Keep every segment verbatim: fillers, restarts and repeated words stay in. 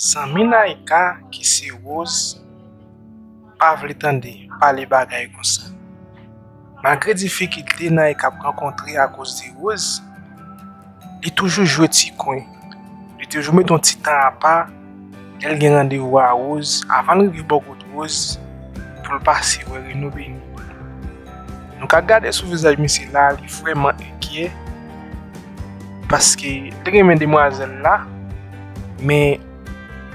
Zanmi Naïka ki se Rose pa vle tande pale bagay konsa. Malgre difikilte Naïka ap rankontre akoz de Rose, li toujou jwe ti kwen. Li toujou met yon ti tan apa lè l gen randevou a Rose, avan l rive bò kot Rose, pou l pase wè Reno Beni. Nou ka gade sou vizaj misye la, li vrèman enkyè, paske li renmen demwazèl la, men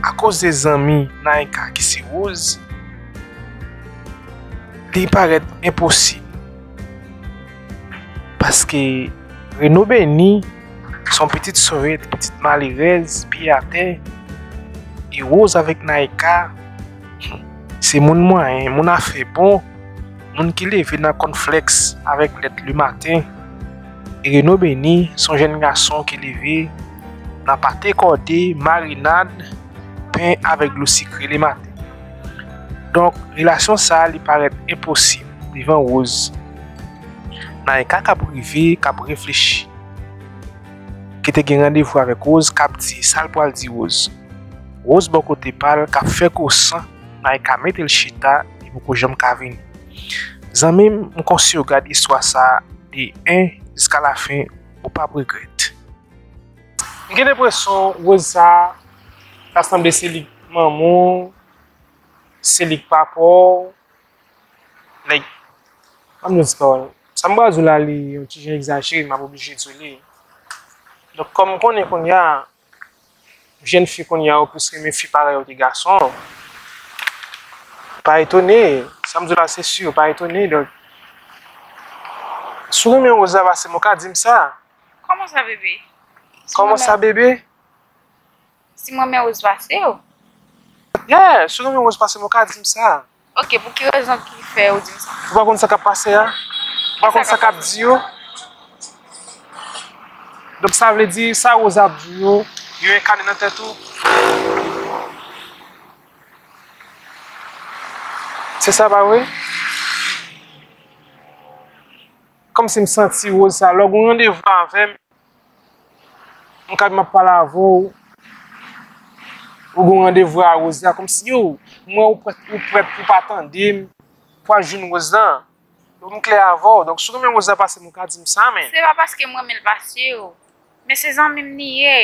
akoz de zanmi Naïka ki se Rose, li parèt enposib. Paske Reno Beni se yon pitit sòrèt, pitit malerèz, pye atè. E Rose avèk Naïka, se moun mwayen, moun afè bon, moun ki leve nan kònflèks avèk lèt le maten. E Reno Beni se yon jèn gason ki leve nan pate kòde, marinad, pen avèk dlo sikre le maten. Donk, relasyon sa a, li parèt enposib devan Rose. Naïka k ap rive, k ap reflechi, ki te gen randevou avèk Rose, k ap di sa l pral di Rose. Rose bò kote pa l, k ap fè kosan, Naïka mete l chita, li poko janm ka vini. Zanmi m, m konseye w gad istwa sa a de en jiska lafen, ou p ap regrèt. M gen lenpresyon Rose sa, ta sanble se li k manman w, se li k papa w. Like, ban m yon ti pawòl. Sa m pral di w la, li yon ti jan egzajere, m ap oblije di w li. Donk, kòm m konnen kounye a, jèn fi kounye a yo plis renmen fi parèy yo ke gason, pa etone, sa m di w la, se si, pa etone. Donk, si w renmen Rose la pase m, ou ka di m sa. Kòman sa, bebe? Kòman sa, bebe? Si m renmen Rose pase w? Yeah, si w renmen Rose pase m, ou ka di m sa. Ok, pou ki rezon ki fè ou di m sa? Ou pa konn sa k ap pase a? Ou pa konn sa k ap di yo? Donk, sa vle di, sa Rose ap di yo, yo enkane nan tèt ou? Se sa, pa vre? Kòmsi m santi Rose sa, lè w gen yon randevou avè m, m ka di m ap pale avè w, ou gen yon randevou a Rose la, kòmsi, yo, m wè ou prèt, ou prèt pou pa tande m, pou al jwenn Rose lan. Donk, m klè avè w. Donk, si w renmen Rose la pase m, ou ka di m sa, men. Se pa paske m renmen l pase w, men se zanmi m li ye.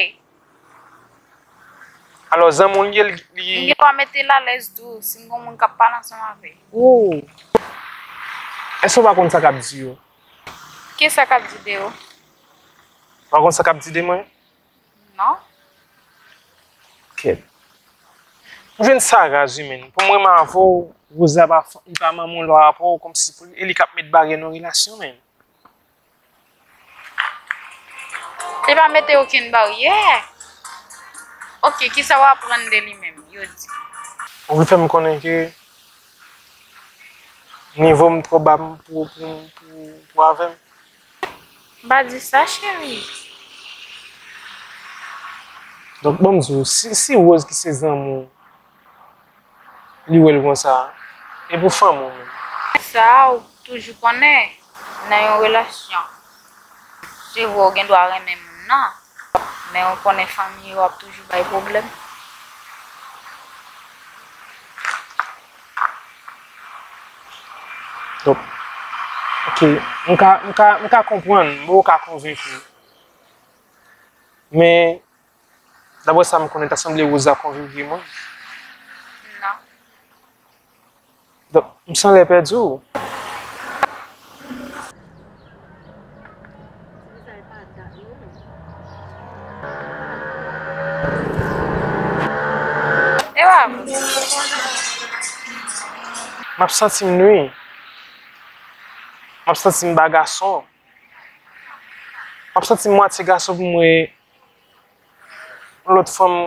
Alò, zanmi w li ye, li, li... M gen dwa mete l alèz tou, si m gen yon moun k ap pale ansanm avè l. Oh! Èske w pa konn sa k ap di yo? Kisa k ap di de ou? Ou pa konn sa k ap di de mwen? Non. Kèt. M jwenn sa raz wi, menn. Pou mwen, m avè w, Rose la pa, li pa manman w lwa avè w, kòmsi pou li, e li k ap met baryè nan relasyon, menn. Li pa mete okenn baryè. Ok, kisa w aprann de li menm, yo di? Ou vle fè m konnen ke nivo m twò ba pou, pou, pou, pou avè m? M pa di sa, cheri. Donk, ban m di w, si, si Rose ki se zanmi w, li wè l konsa, e pou fanmi w menm? Sa ou toujou konnen nan yon relasyon. Se vre, ou gen dwa renmen moun nan, men ou konnen fanmi yo ap toujou bay pwoblèm. Donk, ok, m ka, m ka, m ka konprann, men ou ka konvenki. Men, daprè sa m konnen, ta sanble Rose a konvenki mwen. Non. Donk, m sanlè pèdi w. Ewa. M ap santi m nwi. M ap santi m ba gason. M ap santi m mwatye gason pou m wè yon lòt fanm,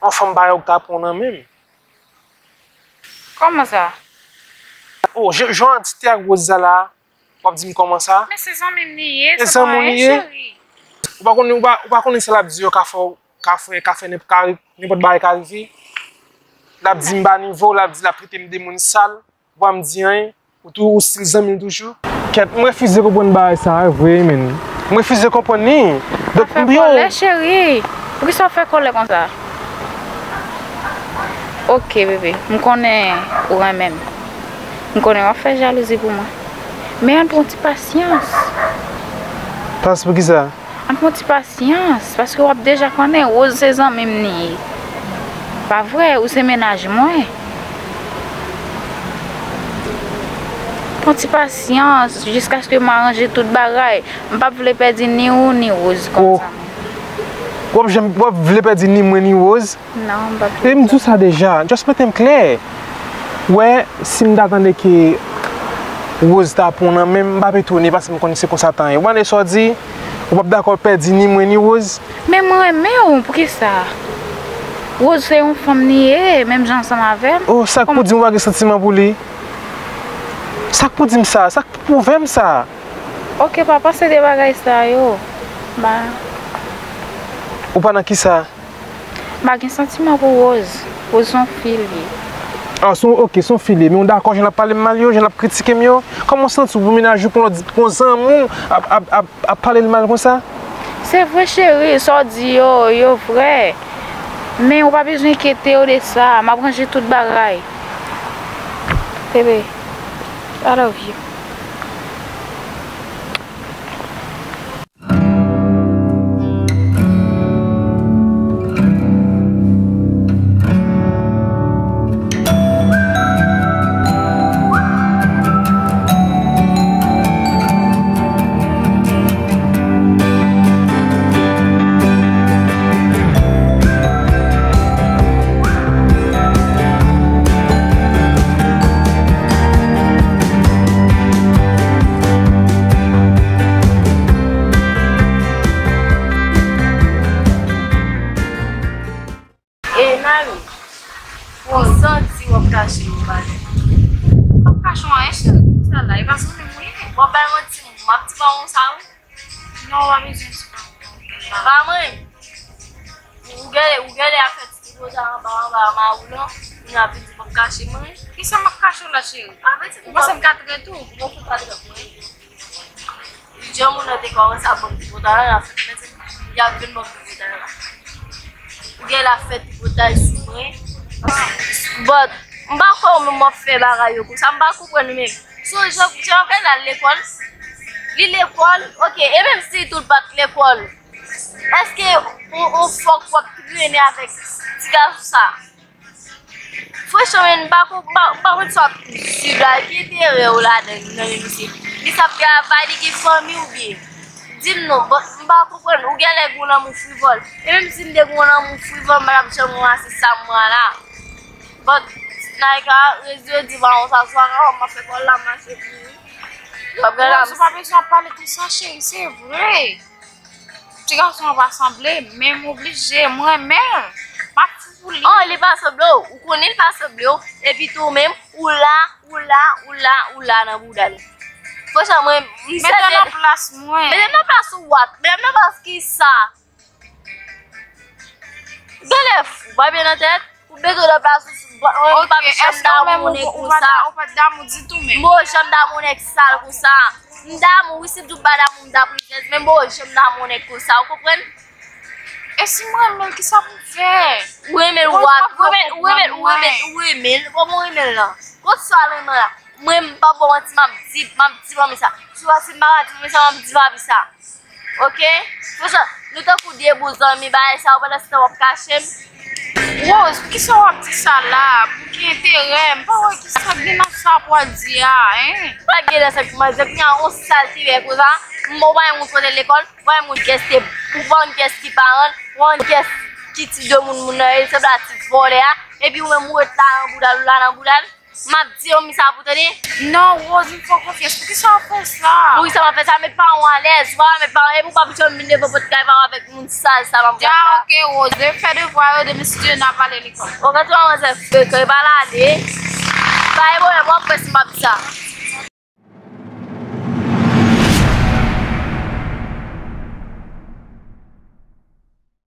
yon fanm parèy ou k ta pran w nan men m. Kòman sa? Oh, jan, jan w ap di te ak Rose la, w ap di m kòman sa? Men se zanmi m li ye, se pa anyen, cheri. Ou pa konnen, ou pa, ou pa konnen sa l ap di yo ka fè w, ka fè, ka fè nenp-, ka ri-, nenpòt bagay ka rive. L ap di m ba nivo, l ap di l ap trete m de moun sal. Ou pa m di anyen, ou tou, ou still zanmi l toujou. Kèt, m refize konprann bagay sa a vre, menn. M refize konprann li. Donk, m fè kòlè, cheri. Poukisa w fè kòlè konsa? Ok, bebe, m konnen ou renmen m. M konnen w ap fè jalouzi pou mwen. Men ann pran ti pasyans. Pas pou ki sa? Ann pran ti pasyans, paske w ap deja konnen Rose se zanmi m li ye. Pa vre, ou se mennaj mwen. Pran ti pasyans, jiskaske m aranje tout bagay. M p ap vle pèdi ni ou, ni Rose konsa. W ap janm, w ap vle pèdi ni mwen, ni Rose? Non, m p ap vle. E m di w sa deja, just mete m klè. Ou wè, si m ta tande ke Rose ta pran w nan men m, m p ap etone, paske m konnen se konsa tan ye. Ou tande sa w di? Ou p ap dakò pèdi ni mwen, ni Rose? Men mwen renmen w, poukisa? Rose se yon fanm li ye, menm jan ansanm avè m. Oh, sa k pou di m ou pa gen santiman pou li? Sa k pou di m sa? Sa k pou pwouve m sa? Ok, pa panse de bagay sa yo. Ba. Ou pa nan ki sa? M pa gen santiman pou Rose. Rose se yon fi l ye. Ah, se yon, ok, se yon fi l ye. Men w dakò jan l ap pale m mal yo, jan l ap kritike m yo? Kòman w santi w pou mennaj ou, pou yon, pou yon zanmi w ap, ap, ap, ap pale l mal konsa? Se vre, cheri, sa w di yo, yo vre. Men ou pa bezwen enkyete w de sa. M ap ranje tout bagay. Bebe, I love you. E Nani, ou santi w ap kache yon bagay? M ap kache yon anyen, cheri, sa la, e pa sou menm mwen ye. W ap bay manti, m ap di pa yon sa wi. Non, w pa bezwen di pa yon. Pa mwen. Ou genlè, ou genlè ap fè ti tripotay anba, anba mari w lan, kounye a vin di w p ap kache mwen. Kisa m ap kache w la, cheri? Ou panse m ka trete w? Mwen sou pa trete mwen. Jan moun nan te kòmanse ap ban m tripotay la, la fè mwen di, y ap vin ban m tripotay la. Ou genlè ap fè tripotay sou mwen. But, m pa kwè ou menm w ap fè bagay yo konsa, m pa konprann ou menm. So, jan, jan fè l al lekòl, li lekòl, ok, e menm si tou l pa t lekòl, èske ou, ou fòk w ap trennen avèk ti gason sa? Franchman, men, m pa konn, m pa, m pa konn sa w ap swiv la, ki enterè w ladan nan misye? Misye ap travay, li gen fanmi oubyen? Di m non, bon, m pa konprann, ou genlè gen yon lanmou frivòl. E menm si m te gen yon lanmou frivòl, m pa t ap janm ranmase sa m pran la. But, Naika, rezi yo di pa yon sa, swa ka wè m ap fè kòl la mache pou ou. W ap gade la. Rose, ou pa bezwen ap pale konsa, cheri, se vre. Ti gason an pa sanble, men m oblije, m renmen l. M ap fou pou li. Oh, li pa sanble w. Ou konnen li pa sanble w. Epi tou menm, ou la, ou la, ou la, ou la nan bouda l. Franchman, mwen, m sèten. Mete nan plas mwen. Mete nan plas ou what? Mete nan plas kisa? Genlè fou, pa byen nan tèt. Ou mete w nan plas ou, ou pa janm damou nèg konsa. Ou pa damou ditou menm. M pa janm damou nèg sal konsa. M damou, wi, si m di w m pa damou, m ta prizèz, men m pa janm damou nèg konsa, ou konprann? E si m renmen l, kisa pou m fè? Ou renmen l what? Ou renmen, ou renmen, ou renmen, ou renmen l? Kòman w renmen l lan? Kot sa l renmen la? Mwen, m pa ba w manti, m ap di, m ap di fanmi sa. Si w pa, si m pa ka di fanmi sa, m ap di papi sa. Ok? Franchman, nou tankou de bon zanmi, bagay sa yo, pandan se tan w ap kache m. Rose, poukisa w ap di sa la? Pou ki enterè? M pa wè kisa k gen nan sa pou w al di a, en? Pa gen nan sa pou m al di a, kounye a, on sal ti vè konsa, m, ou pa yon moun pote lekòl, ou pa yon moun kès te, ou pa yon kès ki paran, ou pa yon kès ki ti de moun moun nan, e l sanble a ti vòlè a, epi ou menm ou ret la nan bouda l, ou la nan bouda l. M ap di yon mi sa pou tande. Non, Rose, m fè w konfyans. Poukisa w ap fè sa? Poukisa m ap fè sa? Met paran w alèz. Ou pa met paran, epi w p ap janm vin devan pòt kay pa w avèk moun sal sa m ap wè la. Ok, Rose, fè devwa yo, demen si Dye vle n a pale lekòl. Ok, tou manzè frekan, e pa l ale. Pa gen pwoblèm, w ap wè si m ap di sa.